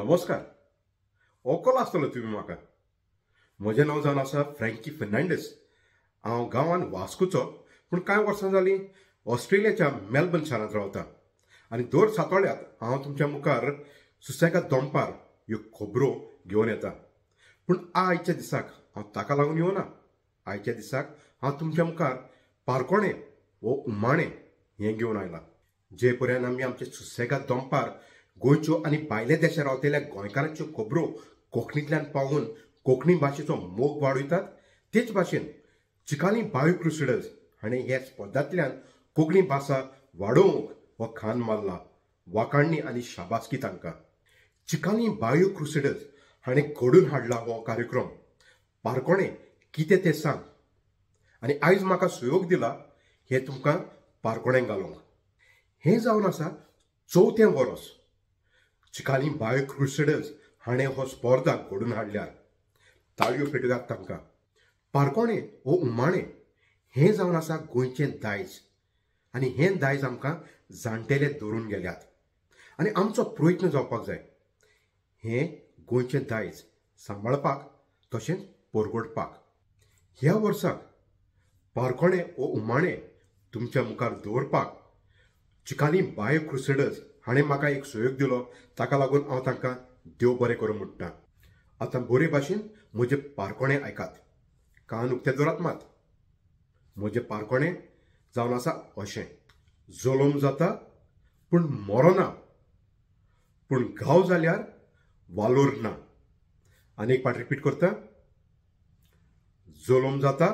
नमस्कार. ओकल आसतलो तुमी म्हाका. म्हजें नांव जावन आसा फ्रँकी फर्नांडीस. हांव गांवान वास्कोचो, पूण कांय वर्सां जालीं ऑस्ट्रेलियाच्या मेलबर्न शारांत रावता आनी दर सातोळ्यांत हांव तुमच्या मुखार सुसेगाद दोंपार ह्यो खबरो घेवन येता. पूण आयच्या दिसाक हांव ताका लागून येवना. आयच्या दिसाक हांव तुमच्या मुखार पारकोणें वो उमाणें हें घेवन आयलां. जे पर्यंत आमी आमचे सुसेगाद दोंपार गोंयच्यो आनी भायल्या देशां रावतल्या गोंयकारांच्यो खबरो कोंकणींतल्यान पावून कोंकणी भाशेचो मोग वाडयतात, तेच भाशेन चिकाली बायो क्रुसेडर्स हाणें ह्या स्पर्धांतल्यान कोंकणी भाशा वाडोवंक हो खान मारला. वाखाणणी आनी शाबासकी तांकां. चिकाली बायो क्रुसेडर्स हाणें घडून हाडला हो कार्यक्रम पारकोणें कितें तें सांग, आनी आयज म्हाका सहयोग दिला हें तुमकां पारकोणें घालूंक. हें जावन आसा चवथें वर्स चिकाली बायो क्रुसेडर्स हाणें हो स्पर्धा घडून हाडल्यार. ताळयो पेटयात तांकां. पारकोणें हो उमाणें हें जावन आसा गोंयचें दायज, आनी हें दायज आमकां जाणटेले दवरून गेल्यात आनी आमचो प्रयत्न जावपाक जाय हें गोंयचें दायज सांबाळपाक तशेंच परगटपाक. ह्या वर्साक पारकोणें हो उमाणें तुमच्या मुखार दवरपाक चिकाली बायो क्रुसेडर्स हाणें म्हाका एक सहयोग दिलो. ताका लागून हांव तांकां देव बरें करूं म्हणटा. आतां बरे भाशेन म्हजें पारकोणें आयकात, कान उक्ते दवरात मात. म्हजें पारकोणें जावन आसा अशें: जलोम जाता पूण मरोना, पूण घाव जाल्यार वालोर ना. आनी एक पाट रिपीट करता: जलोम जाता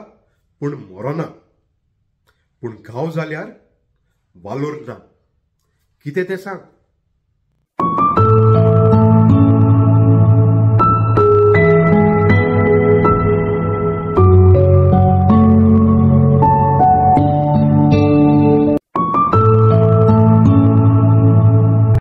पूण मरोना, पूण घाव जाल्यार वालोर ना. कितें तें सांग.